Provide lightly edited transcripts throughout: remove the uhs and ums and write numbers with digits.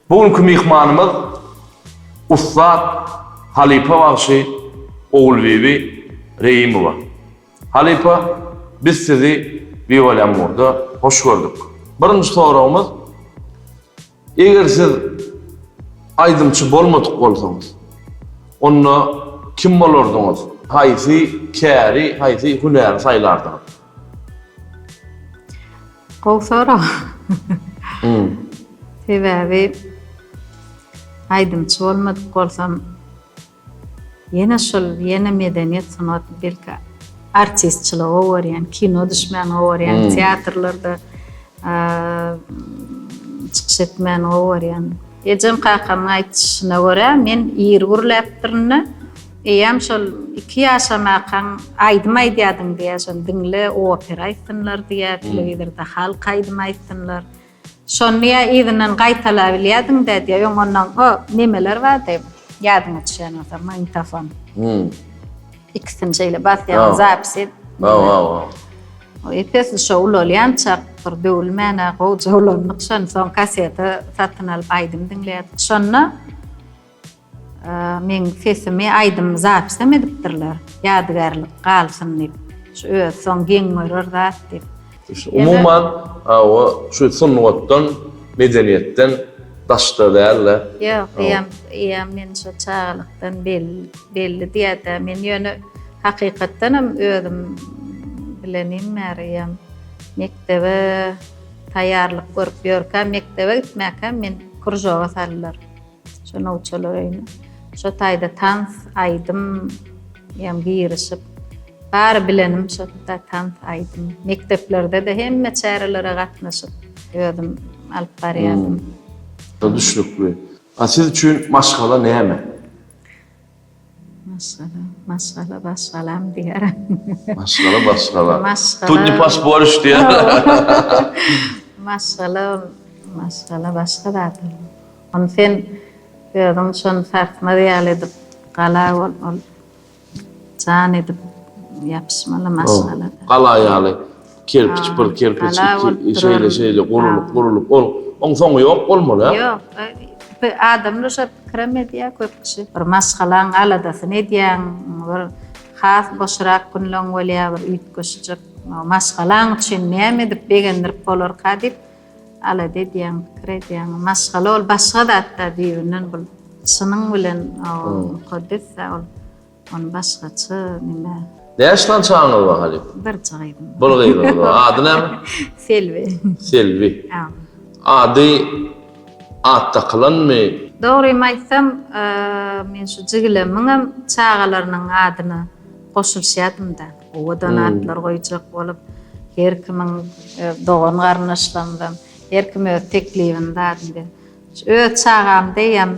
Bu günki myhmanymyz ussat halypa bagşy Ogulbibi Reýimowa. Halypa, biz sizi Viva L'Amour-da hoş gördük. Birinji soragymyz, eger siz aýdymçy bolmadyk bolsaňyz, onda kim bolardyňyz? Haýsy käri, haýsy hünäri saýlardyňyz? Gowy sorag. Sebäbi aýdymçy bolmadyk bolsam, ýene şol, ýene medeniýet, sungat, belki artistçylygy gowy görýän, kino düşmäni gowy görýän, teatrlarda çykyş etmäni gowy görýän. Ejem kakamyň aýdyşyna görä, men ir gürläpdirin-de. Eýýäm şol iki ýaşamakaň aýdym aýdýardyň diýýär, şony diňle, opera aýtsynlar diýýär, telewizorda halk aýdymy aýtsynlar. Şony diýýär, yzyndan gaýtalabilýärdiň-dä diýýär. Öň ondan o nemeler bardy, ýadyňa düşýän bolsa, magnitofon. Ikisini şeýle basýaň, zapis et. Hawa, hawa. O epesli şo ulalýança bir döwülmän-ä gowja ulandyk şony. Soň kaseta satyn alyp aýdym diňleýärdik. Şonda Meň sesimi, aýdymymy zapisem edipdirler. Ýadygärlik galsyn diýip. Şu özi soň geň görer zat diýip. Umuman, hawa, şu sungatdan, medeniýetden daşda däl-de. Ýok, eýýäm, eýýäm men şo çagalykdan belli diýýär-dä. Men ýöne hakykatdanam özüm bilenim bäri eýýäm mekdebe taýýarlyk görüp ýörkäm, mekdebe gitmäkäm men kružoga saldylar. Şo nowçalar öýüne. Şo taýda tans, aýdym ýam girişip, bary bilenim şo-da tans, aýdym. Mekdeplerde-de hemme çärelere gatnaşyp, özüm alyp barýardym. Hmm. Düşnükli. A siz üçin maşgala näme? Maşgala, maşgala başgalam diýerin. Maşgala başgala. Maşgala. Тут не поспоришь diýer. Maşgala, maşgala başga zat. Ony sen özüň şony sarsmaz ýaly edip gala bol, ol jan edip ýapyşmaly maşgala. Gala ýaly kerpiç bir kerpiç iki şeýle şeýle gurulyp gurulyp ol oň soňy ýok bolmaly. Ýok. Adamlar şo pikirem edýär köp kişi. Bir maşgalaň aladasyny edýäň, bir has boşrak günleň bolýar, bir üýtgeşijek maşgalaň üçin näme edip begendirip bolarka diýip alada edýäň, pikir edýäň. Maşgala ol başga zatda düýbünden bul çynyň bilen mukaddes-dä ol. Ony başgaça nime. Näçe sany çagaňyz bar halypa? Birje gyzym bar. Bir gyzyňyz bar. Ady näme? Selbi. Selbi. Ady at dakylanmy? Dogrymy aýtsam, men şu jigilemiňem çagalarynyň adyna goşulyşýardym-da. Owadan atlar goýjak bolup, her kimiň dogan-garyndaşlarymyzam, her kim öz teklibini zadyny berip. Öz çagam deýem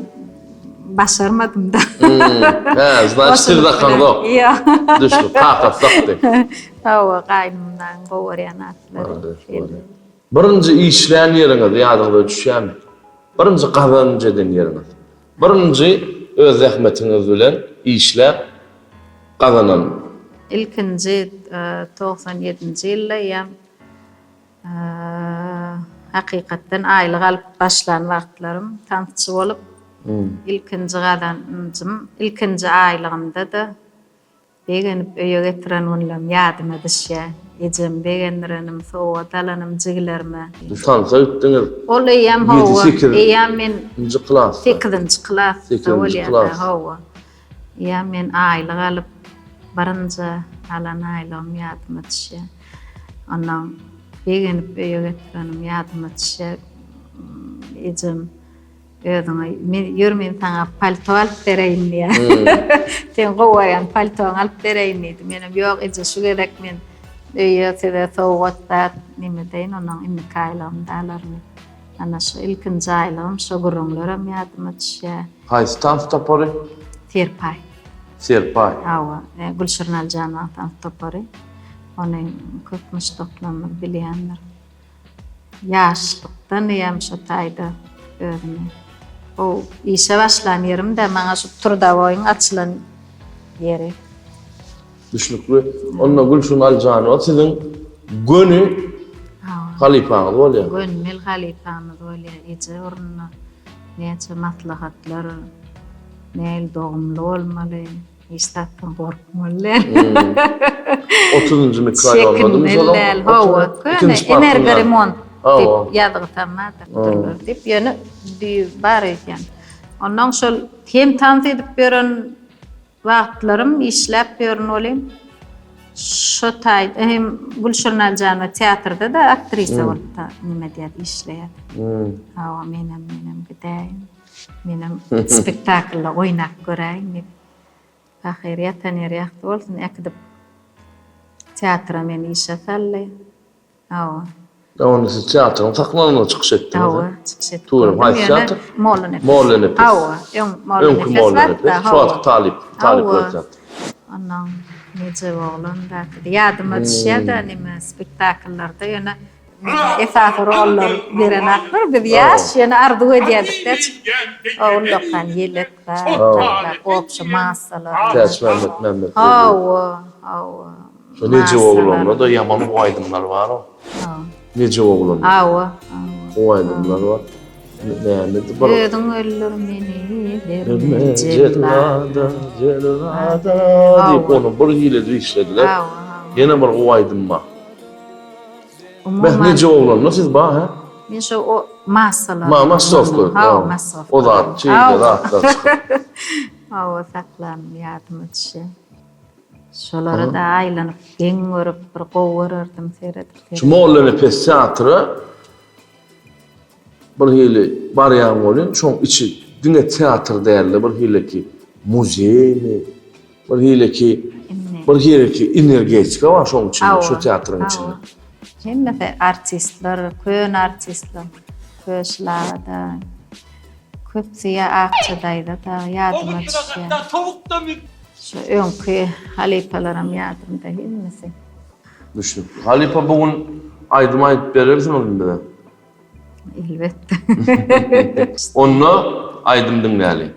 başarmadym da. Hä, значит siz dakaňzok. Ýok. Düşdük, kakasy dakdy. Hawa, gaýnymdan gowy görýän atlary. Birinji işlän ýeriňiz ýadyňyza düşýärmi? Birinji gazanç eden ýeriňiz. Birinji öz zähmetiňiz bilen işläp gazanan. Ilkinji 97-nji ýylda eýýäm Hakykatdan aýlyk alyp başlan wagtlarym tansçy bolup ilkinji gazanjym, ilkinji aýlygymda-da begenip öýe getiren günlerim ýadyma düşýär. Ejemi begendirenim, sowgat alanym jigilerime. Tansa gitdiňiz. Ol eýýäm hawa, eýýäm men Nji klasda. Sekizinji klasda bolýar-da, hawa. Eýýäm men aýlyk alyp, birinji alan aýlygym ýadyma düşýär. Ondan begenip öýe getirenim ýadyma düşýär. Ejem özüňe men ýör men saňa palto alyp bereýin diýýär. Sen gowy görýän paltoňy alyp bereýin diýdi. Menem ýok eje şu gezek men öýe size sowgat zat neme edeýin ondan indiki aýlygymda alaryn diýip. Ana şu ilkinji aýlygym şo gürrüňlerem ýadyma düşýär. Haýsy tans topary? Serpaý. Serpaý. Hawa, Gülşirin Aljanowa tans topary. Ony köp muşdaklarymyz bilýändir. Ýaşlykdan eýýäm şo taýda özümi gowy işe başlan ýerim-de maňa şu Trudowoýyň açylan ýeri. Düşnükli. Onda Gülşirin Aljanowa siziň göni halypaňyz bolýar. Gönümel halypamyz bolýar. Eje ornuna. Näçe maslahatlar, nähili dogumly bolmaly, hiç zatdan gorkmaly däl. Otuzynjy mikroraýondadymy şol? Çekinmeli däl, hawa. Köne energoremont diýip ýazgysam bardyr diýip, ýöne düýbi bar öýdýän. Onnoň şol hem tans edip ýören Wagtlarym işläp ýörün welin, şo taýda hem Gülşirin Aljanowa teatrda-da aktrisa bolup da nime diýýär, işleýär. Hawa, menem, menem gidäýin. Menem spektaklda oýnap göräýin diýip. Pahyr ýatan ýeri ýagty bolsun, äkidip teatra meni işe saldy. Hawa. Onda siz teatryň sahnalarynda çykyş etdiňiz? Hawa, çykyş etdim. Tugrym, haýsy teatr? Mollanepes. Mollanepes. Hawa, öň Mollanepes Öňki Mollanepes, şu wagtky talyp, talyplar teatry. Onnoň Nejep oglan zatdy. Ýadyma düşýär-de neme spektakllarda ýöne esasy rollar berenaklar. Biz ýaş, ýöne arzuw edýärdik-de çykyp. Ullakan ýelek zat, obşy massalar. Täçmämmet Mämmet. Hawa, hawa. Şo Nejep oglanda-da ýaman gowy aýdymlar bar-ow. Nejep oglanda. Hawa. Gowy aýdymlar bar. Nämedi bir. Özüň öldür meni, berme jellada. Jellada diýip ony bir hili edip işlediler. Ýene bir gowy aýdym bar. Beh Nejep oglanda siz bar hä? Men şo o massalar. Ma massowka. Hawa, massowka. O zat, şeýle zatlar çykyp. Hawa, saklanym ýadyma düşýär. Şolara-da aýlanyp, geň görüp, bir gowy görerdim seredip. Şu Mollanepes teatra bir hili barýaň welin, şoň içi diňe teatr dälde, bir hileki muzeými, bir hileki bir hileki energetika bar şoň içinde, şu teatryň içinde. Hemmesi artistler, köne artistler. Köşli aga-da, köpüsi ýa Akja daýza-da ýadyma düşýär. Şu öňki halypalaram ýadymda hemmesi. Düşnükli. Halypa bu gün aýdym aýdyp berersiňizmi bize? Elbetde. Onda aýdym diňläliň.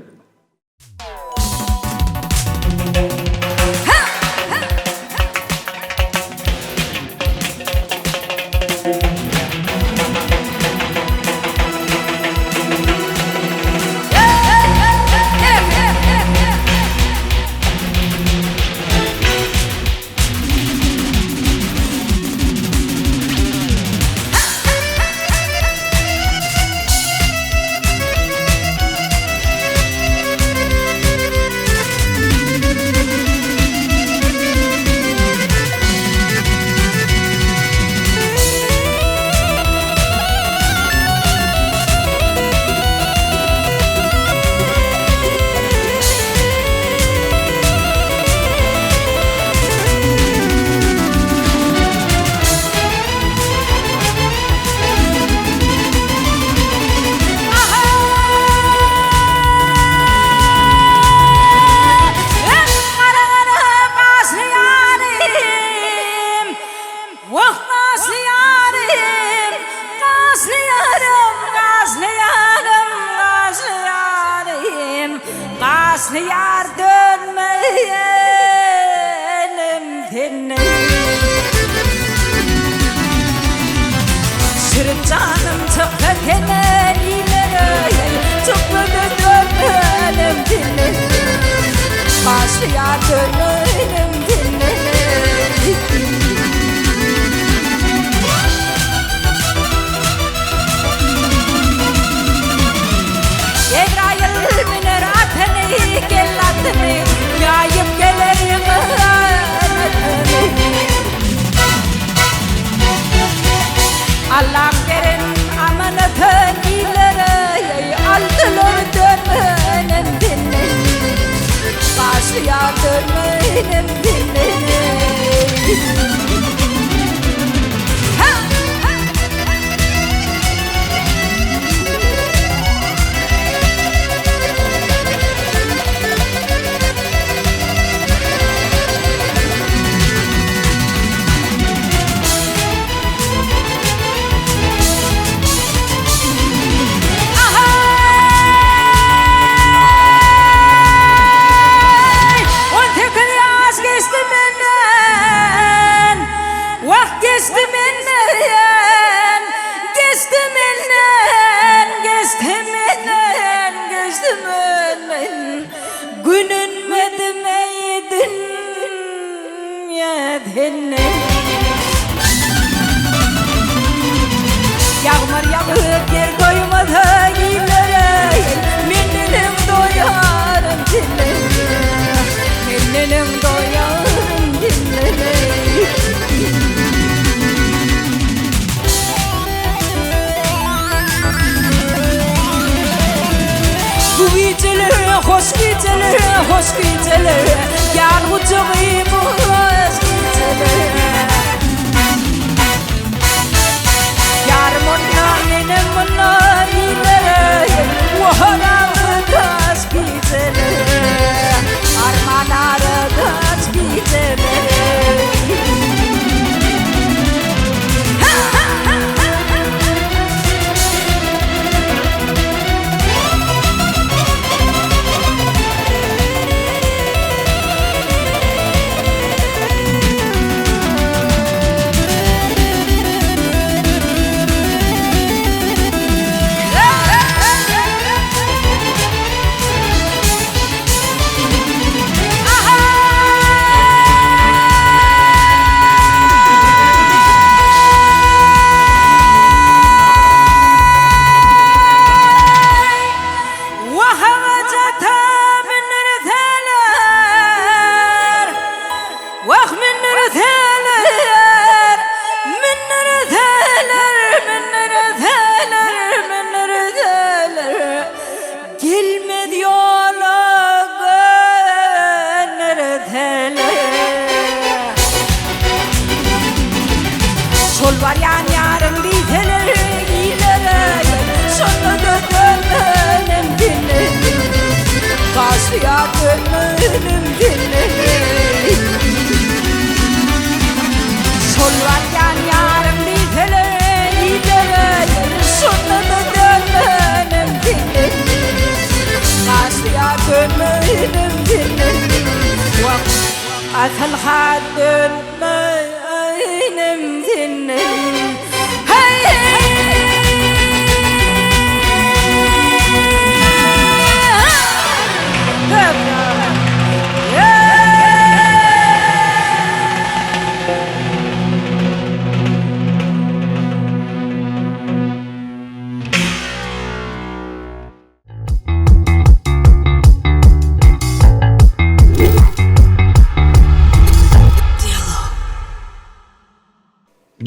Günenmedim eý dünýe senden. Ýagmyr ýagyp ýer doýmasa illere, Mendenem doýaryn dillere, Mendenem doýaryn dillere. Bu gijeler hoş gijeler, hoş gijeler, Ýar gujagy boş gijeler. Ýarym onda, menem munda illere, Wah, daş gijeler, Arman ara daş gijeler. Wah mündirseler, mündirseler, mündirseler, mündirseler, Gelmez ýola gönderseler. Şol barýan ýaryň diýseler ilere, Şonda-da dönmenem senden, Gaşyýa dönmenem senden. Şol barýan ýaryň diýseler ilere, Şonda-da dönmenem senden, Gaşyýa dönmenem senden. Wah, asylha dönmenem senden. Heý!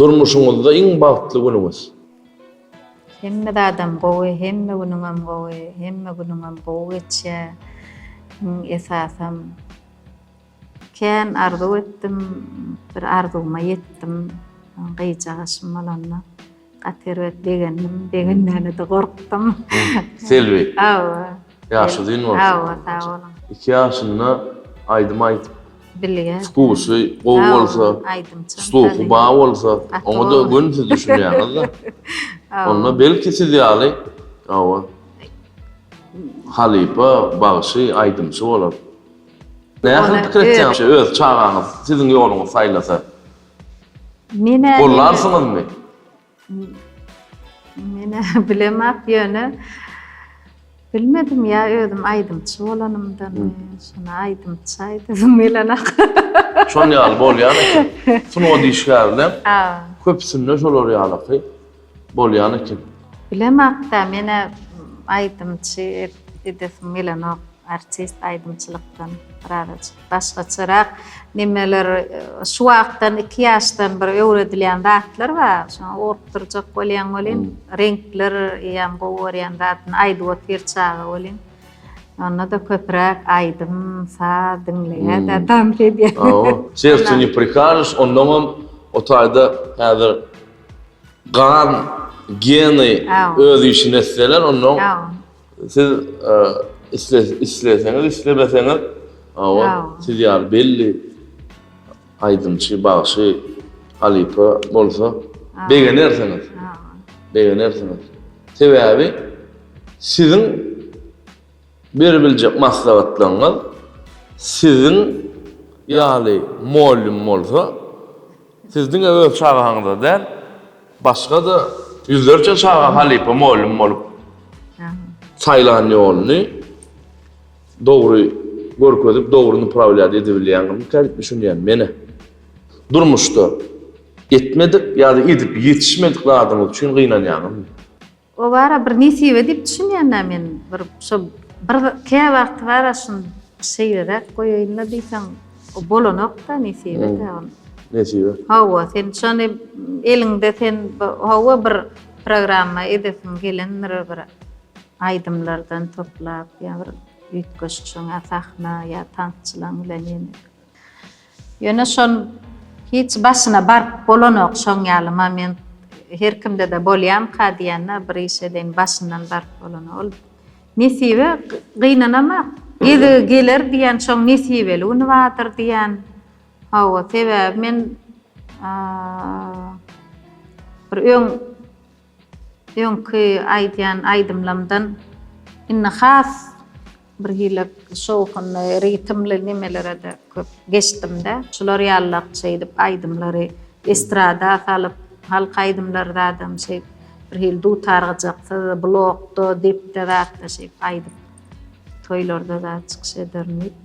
Durmuşyňyzda iň bagtly günüňiz? Hemme zadam gowy, hemme günüňem gowy, hemme günüňem gowy geçýär. Iň esasam Kän arzuw etdim, bir arzuwyma ýetdim. Gyjagaşym bolanda gaty erbet begendim, begenmäne-de gorkdum. Selbi. Hawa. Ýaşy uzyn bolsun. Hawa, sag boluň. Iki ýaşynda aýdym aýdyp, Bilýär. Wkusy gowy bolsa, sluhy bar bolsa, oňa-da göni siz düşünýäňiz-de. Onda belki siz ýaly, hawa, halypa bagşy, aýdymçy bolar. Nähili pikir etýäňiz, öz çagaňyz siziň ýoluňyzy saýlasa? Men-ä Gollarsyňyzmy? Men-ä bilemok, ýöne bilmedim ýa özüm aýdymçy bolanymdanmy, şony aýdymçy aýdasym gelenok. Şon ýaly bolýan eken. Sungat işgärine köpüsinde şolar ýalaky bolýan eken. Bilemok-da, men-ä aýdymçy edesim gelenok. Artist aýdymçylykdan birazajyk başgaçarak nemeler şu wagtdan iki ýaşdan bir öwredilýän zatlar bar. Şoňa ugrukdyrjak bolýaň welin, reňkler eýýäm gowy görýän zadyny aýdyp otyr çaga welin. Onda-da köpräk aýdym, saz diňleýär-de, tans edýär. Hawa, serçe ne prikažeš, onnoňam o taýda häzir gan geny öz işini etseler, onnoň Siz isleseňiz, islemeseňiz, hawa, siz ýaly belli aýdymçy, bagşy, halypa bolsa begenersiňiz. Begenersiňiz. Sebäbi siziň beribiljek maslahatlaryňyz siziň ýaly mollum bolsa, siz diňe öz çagaňyza däl, Başga-da ýüzlerçe çaga halypa mugallym bolup, saýlan ýoluny dogry. görkezip dogry naprawlýat edebilýäňizmikä diýip düşünýän menä. Durmuşda etmedik ýa-da edip ýetişmedik zadyňyz üçin gynanýaňyzmy? O bara bir nesibe diýip düşünýän-dä men. Bir şo bir käwagty bara şuny şeýleräk goýaýyn-la diýseň, o bolanok-da nesibe-dä ol. Nesibe. Hawa, sen şony eliňde sen hawa bir programma edesiň gelendir bir aýdymlardan toplap ýa bir üýtgeşik şoňa sahna ýa tansçylaň bilen ýene. Ýöne şon hiç başyna baryp bolanok şoň ýaly moment her kimde-de bolýamyka diýende bir iş edeýin başyndan baryp bolanok. Ol nesibe gynanamak. Gezegi geler diýen şoň nesibeli güni bardyr diýen. Hawa sebäbi men bir öň öňki aýdýan aýdymlamdan indi has Bir hili şowhunly, ritmli nemelere-de köp geçdim-de. Şular ýalak şeýdip aýdymlary estrada salyp, halk aýdymlary zadam şeýdip bir hili dutar gyjaksyz, blokda, depde zatda şeýdip aýdyp toýlarda zat çykyş ederin diýip.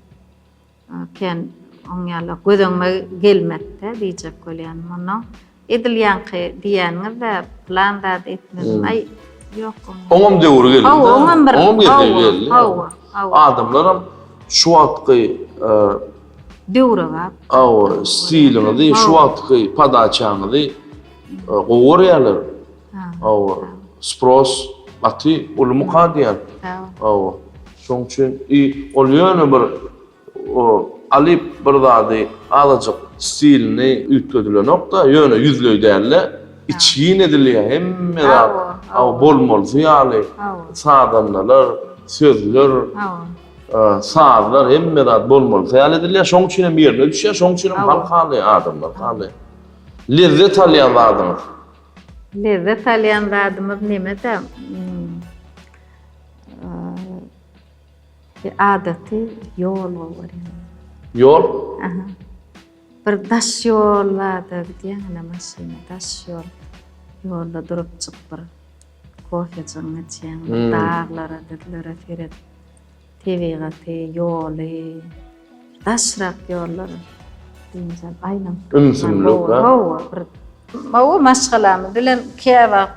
Kän oň ýaly göz öňüme gelmezdi diýjek bolýan. Mundan edil ýaňky diýýäniňiz-de plan zat etmedim. Aý, ýok oň. Oňam döwri geldi. Hawa, oňam bir. Oňam gezegi geldi. Hawa, hawa. Adamlaram şu wagtky döwrebap. Hawa, stiliňizi, şu wagtky podaçaňyzy gowy görýärler. Hawa, spros gaty ulumyka diýýän. Hawa. Şoň üçin i ol ýöne bir alyp bir zady azajyk stilini üýtgedilenok-da, ýöne ýüzleý däl-de, içgin edilýär hemme zat. Hawa, bolmalysy ýaly sazandalar, sözler, sazlar hemme zat bolmalysy ýaly edilýär. Şoň üçin hem ýerine düşýär, şoň üçin hem halk halaýar, adamlar halaýar. Lezzet alýan zadyňyz. Lezzet alýan zadymyz neme-de? Adaty ýol gowy görýän. Ýol? Aha. Bir daş ýol barda gidýäň ine maşyna daş ýol. Ýolda durup çyk bir kofejigini içýäň, hmm. daglara, düzlere seret. Tebigaty, ýoly, daşrak ýollar dynç alyp aýlanyp. Ümsümlik, ha? Hawa, bir hawa maşgalamyz bilen käwagt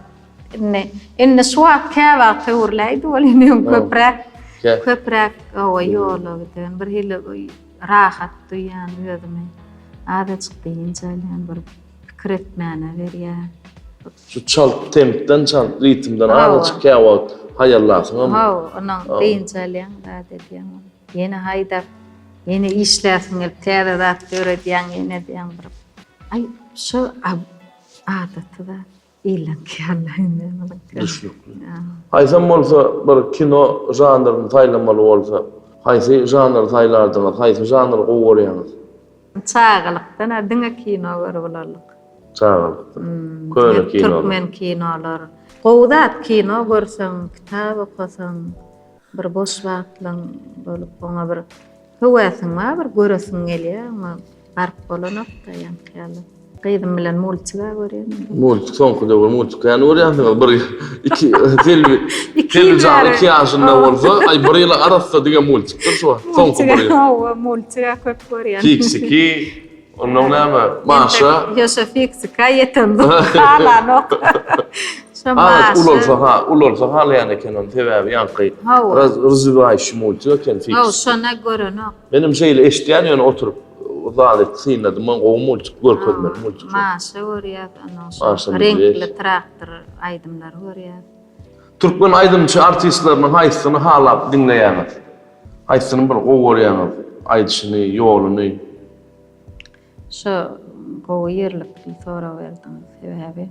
indi indi şu wagt käwagt höwürläýdi welin öň köpräk köpräk hawa ýola giden bir hili rahat duýýan özümi. Azajyk dynç alýan bir pikir etmäne berýär. Şu çalt tempden, çalt ritmden azajyk käwagt haýallasyňam. Hawa, onuň dynç alýaň, zat edýäň. Ýene haýdap, ýene işläsiň gelip, täze zat döredýäň, ýene edýäň bir. Aý, şo adaty zat. Illeňki ýaly indi munuňky. Düşnükli. Haýsam bolsa bir kino žanryny saýlamaly bolsa, haýsy žanry saýlardyňyz, haýsy žanry gowy görýäňiz? Çagalykdan-a diňe kino görüp ulaldyk. Çagalykdan. Köne kinolar. Türkmen kinolar. Gowy zat kino görseň, kitap okasaň, bir boş wagtlaň bolup oňa bir höwesiň bar, bir göresiň gelýär, oňa baryp bolanok-da ýaňky ýaly. Gyzym bilen multik-a görýän. Multik soňky döwür multik kän görýänsiňiz. Bir iki Selbi Selbijan iki ýaşynda bolsa, aý bir ýyla arassa diňe multikdir şu wagt. Soňky bir ýyl. Hawa, multik-a köp görýän. Fiksiki, ondan näme? Maşa. Ýoşa fiksika ýetemzok, halanok. Şo Maşa. Ulalsa ha, ulalsa halaýan eken ony sebäbi ýaňky razwiwaýşi multik eken fiksiki. Hawa, şona görenok. Menem şeýle eşitýän ýöne oturyp zat etdi synladym men gowy multik görkezmeli multik. Maşa görýäs ondan soň reňkli traktor aýdymlary görýäs. Türkmen aýdymçy artistleriniň haýsysyny halap diňleýäňiz? Haýsysyny bir gowy görýäňiz aýdyşyny, ýoluny? Şo gowy ýerlikli sorag berdiňiz sebäbi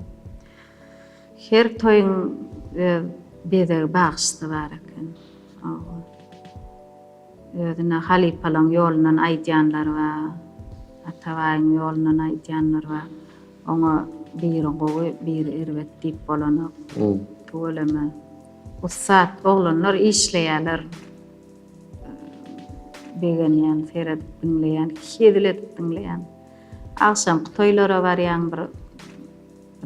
her toýuň öz bezegi bagşysy bar eken. Özüne halypalaň ýolundan aýdýanlar bar, Atabaýyň ýolundan aýdýanlar bar. Oňa biri gowy, biri erbet diýip bolanok. Tüweleme. Ussat oglanlar işleýärler. Begenýän, seredip diňleýän, hezil edip diňleýän. Agşamky toýlara barýaň bir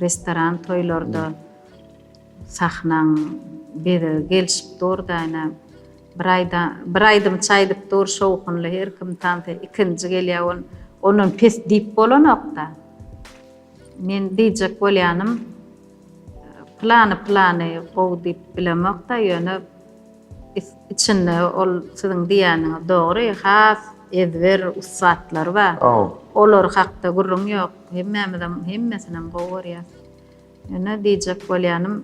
restoran toýlarda sahnaň bezegi gelşip dur-da ine. Bir aýda bir aýdymçy aýdyp dur şowhunly her kim tansa ikinji gelýär ol ondan pes diýip bolanokda. Men diýjek bolýanym plany plany gowy diýip bilemokda ýöne içinde ol siziň diýýäniňiz dogry has ezber ussatlary bar. Olar hakda gürrüň ýok hemmämizem hemmesinem gowy görýäs. Ýöne diýjek bolýanym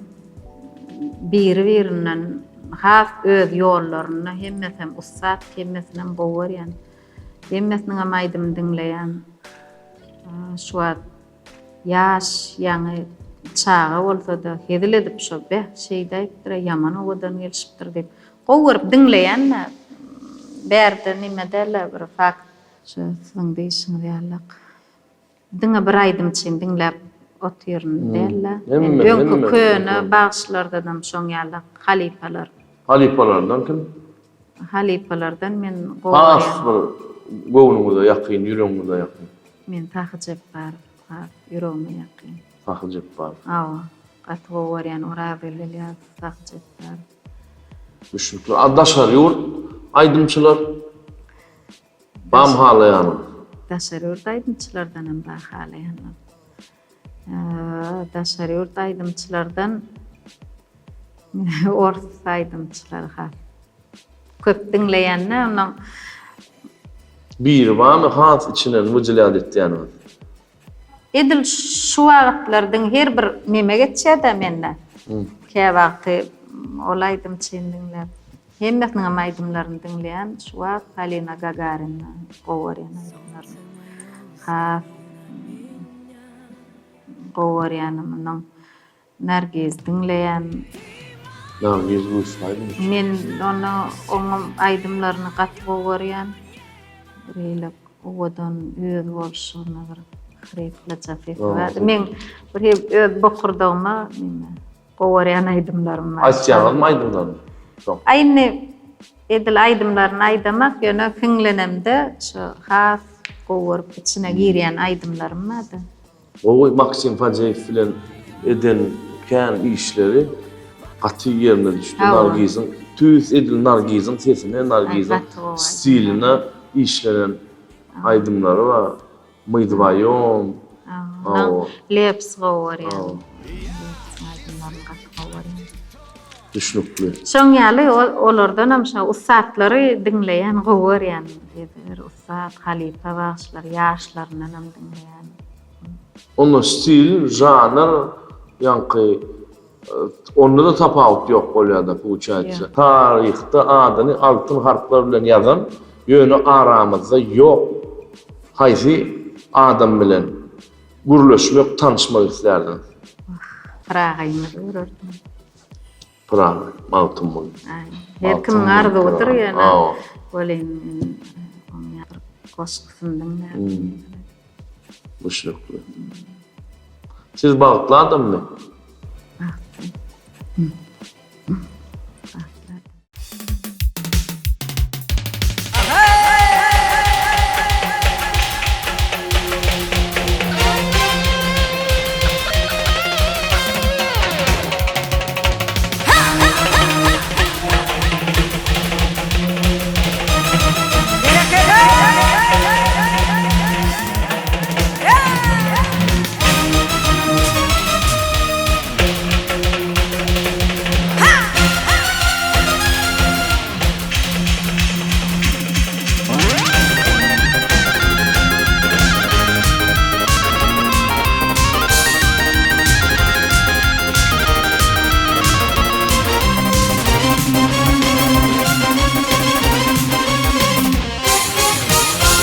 biri-birinden has öz ýollarynda hemmesem ussat, hemmesinem gowy görýän. Hemmesiniňem aýdymyny diňleýän. Şu wagt ýaş, ýaňy çaga bolsa-da hezil edip şo beh şeýdäýipdir-ä, ýaman owadan gelşipdir diýip gowy görüp diňleýän-dä. Bärde neme däl-ä bir fakt. Şu siziň diýşiňiz ýalak. Diňe bir aýdymçyny diňläp otyryn däl-de. Men öňki köne bagşylardanam şoň ýaly halypalar. Halypalardan kim? Halypalardan men gowy görýän. Has bir göwnüňize ýakyn, ýüregiňize ýakyn. Men Sahy Jepbarow has ýüregime ýakyn. Sahy Jepbarow. Hawa, gaty gowy görýän Orazgeldi Ilýasow, Sahy Jepbarow. Düşnükli. A daşary ýurt aýdymçylar? Bam halaýanyň. Daşary ýurt aýdymçylardanam bar halaýanlar. Daşary ýurt aýdymçylardan ors aýdymçylary has köp diňleýände ondan Biri barmy has içinden wyjylyat etýäniňiz? Edil şu wagtlar diň her bir neme geçýär-de mende. Käwagty ol aýdymçyny diňläp Hemmesiniňem aýdymlaryny diňleýän şu wagt Polina Gagarina gowy görýän aýdymlaryny. Has gowy görýänim onuň Nargiz diňleýän. Nargiz güýçli aýdymçy. Men ony oňam aýdymlaryny gaty gowy görýän. Bir hili owadan öz bolşugyna bir hryplyja sesi bar. Meň bir hili öz bokurdagyma neme Gowy görýän aýdymlarym bar. Aýtýaňyzmy aýdymlaryny? Soň. Aý indi edil aýdymlaryny aýdamak, ýöne hiňlenemde şu has gowy görüp içine girýän aýdymlarym barda. Gowy Maksim Fajeýew bilen eden kän işleri gaty ýerine düşdi. Nargiziň tüýs edil Nargiziň sesine, Nargiziň stiline işlenen aýdymlary bar. Myzbaýom. Hawa. Leps gowy görýän. Lepsiň aýdymlaryny gaty gowy görýän. Düşnükli. Şoň ýaly olardanam şo ussatlary diňleýän gowy görýän. Bir ussat halypa bagşylar ýaşlaryndanam diňleýän. Onda stil, žanr ýaňky Onda-da tapawut ýok bolýar-da получается. Taryhda adyny altyn harplar bilen ýazan, ýöne aramyzda ýok haýsy adam bilen gürleşmek, tanyşmak islärdiňiz? Wah, Pyragyňyzy görerdim. Pyragy, Magtymguly. Aý, her kimiň arzuwydyr ýöne welin men onuň bir goşgusyny diňlärdim. Düşnükli. Siz bagtly adammy? Bagtly. Bagtly adam.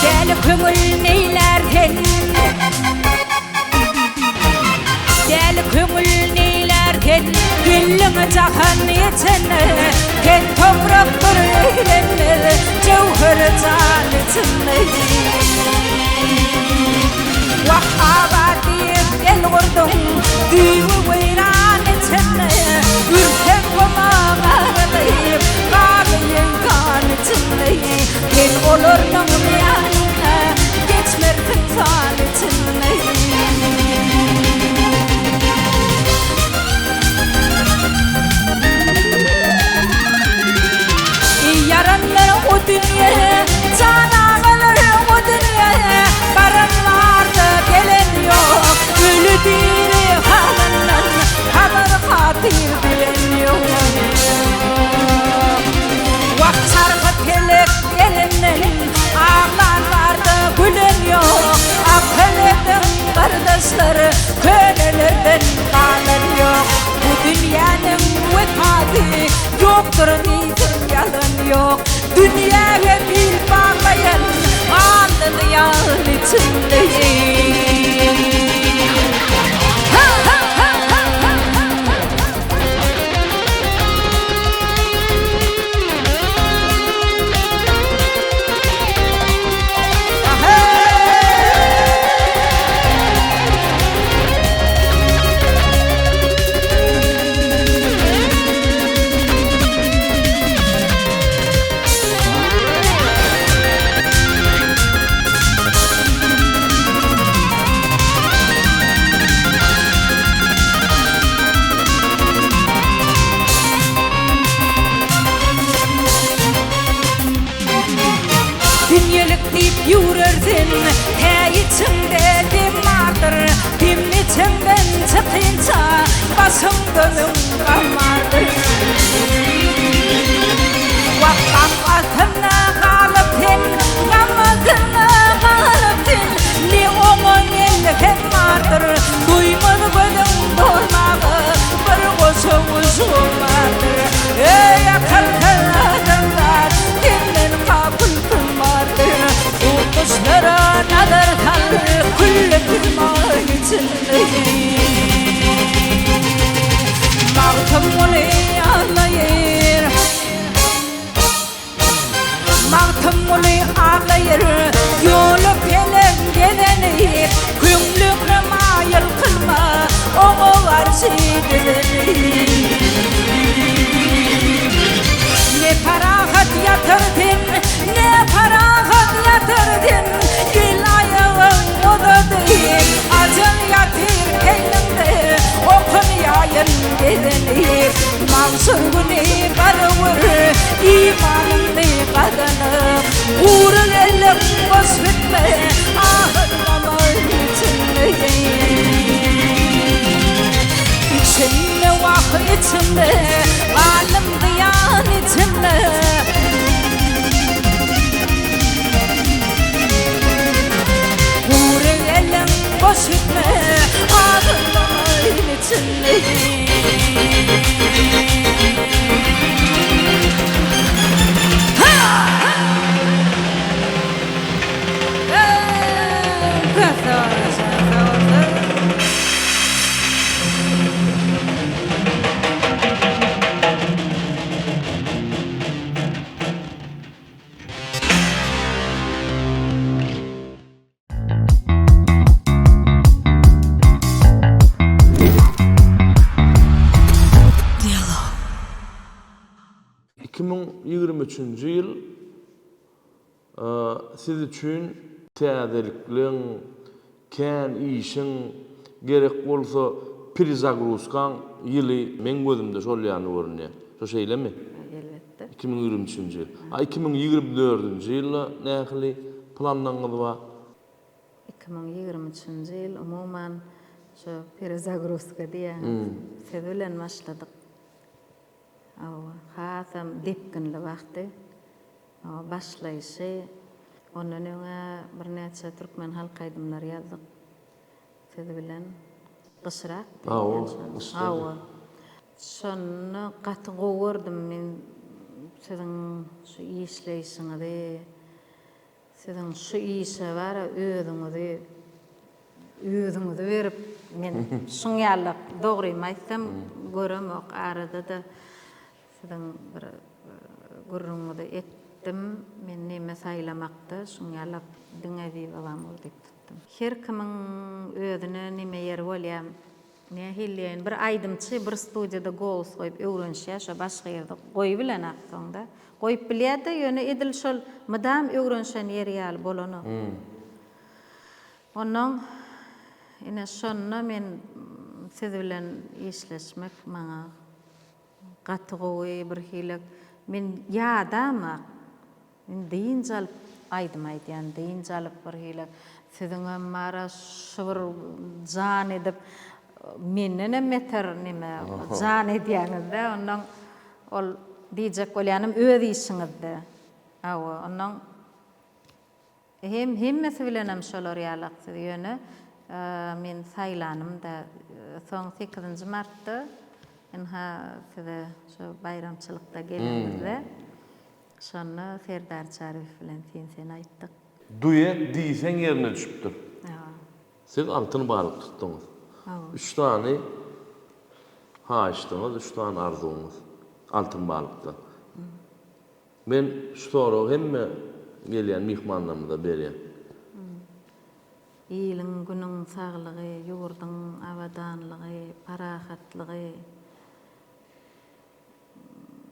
Däli köňül neýlär sen? Däli köňül neýlär sen? Geldiň jahan içine, Sen toprakdyr eglenmez, Jöwher jan içinde. Wah, abat diýip el gurduň, Düýbi weýran içinde, Ürseň guma garylyp, Galyň gan içinde. Sen olarnyň ýanyna, Geçmersiň sal içinde. bardyr, Duýmaz gözüň dolmaga bir goşa guşugym bardyr. Eý, akylsyz adamzat, senden gapyl kim bardyr? Bu guşlara nazar sal, külli perman içinde. Magtymguly aglaýar. Magtymguly aglaýar, ýoly peleň gezeni, Köňlüňe maýyl kylma, oňa garşy düzeni. Ne parahat ýatyr sen, ne parahat ýatyr sen, El-aýagyň uzady, ajal ýatyr keýniňde, Okun ýaýyn gezeni. Magşar güni barybir imanyňny gazanyp, Gury geldiň boş gitme, ahyrlama içinde. Içinde wah içinde, galdym zyýan içinde. Gury geldiň boş gitme, ahyrlama içinde. 2023-nji ýyl siz üçin täzelikleň, kän işiň, gerek bolsa perezagruzkaň ýyly meň gözümde şol ýaly görünýär. Şo şeýlemi? Elbetde. 2023-nji ýyl. A 2024-nji ýylda nähili planlaryňyz bar? 2023-nji ýyl umuman şo perezagruzka diýýäňiz. Siz bilen başladyk. Hawa, hasam depginli wagty. Hawa, başlaýşy. Ondan öň-ä birnäçe türkmen halk aýdymlary ýazdyk. Siz bilen. Gyşrakdy diýýän şonda. Hawa. Şonda gaty gowy gördüm men siziň şu işleýşiňizi, siziň şu işe bara özüňizi özüňizi berip men şuň ýaly dogrymy aýtsam göremok arada-da siziň bir gürrüňiňizi etdim men neme saýlamakda şuň ýaly diňe Viva Lamur diýip tutdum. Her kimiň özüne neme ýeri bolýar Nähili diýeýin, bir aýdymçy bir studiýada golos goýup öwrenişýär, şo başga ýerde goýubilenak soňda. Goýup bilýär-de, ýöne edil şol mydam öwrenişen ýeri ýaly bolanok. Onnoň ine şonda men siz bilen işleşmek maňa gaty gowy birhili men ýadamak. Men dynç alyp aýdym aýdýan, dynç alyp bir hili siziňem bara şu bir jan edip mendenem beter neme jan edýäňizde onnoň ol diýjek bolýanym öz işiňizde hawa onnoň Hem hemmesi bilenem şolar ýalak siz ýöne men saýlanymda soň sekizinji martda ynha size şo baýramçylykda gelenimizde şonda Serdar Çaryýew bilen sen sen aýtdyk. Duet diýseň ýerine düşüpdir. Siz altyn balyk tutduňyz. Üç sany haýyşdyňyz, üç sany arzuwyňyz altyn balykdan. Men şu soragy hemme gelýän myhmanlarymyza berýän. Iliň günüň saglygy, ýurduň abadanlygy, parahatlygy,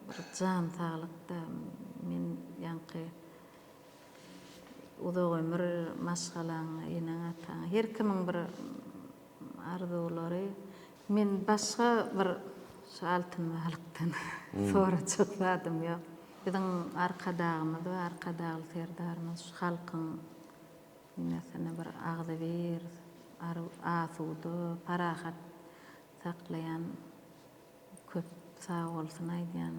bir jan saglykda men ýaňky uzak ömür maşgalaňa, eneň-ataňa, her kimiň bir Arzuwlary. Men başga bir şu altyn balykdan sorajak zadym ýok. Biziň Arkadagymyz we Arkadagly Serdarymyz şu halkyň nemesini bir agzybir, asuda, parahat saklaýan köp sag bolsun aýdýan,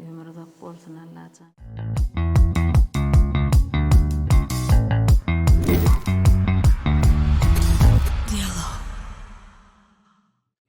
ömür uzak bolsun Allajan.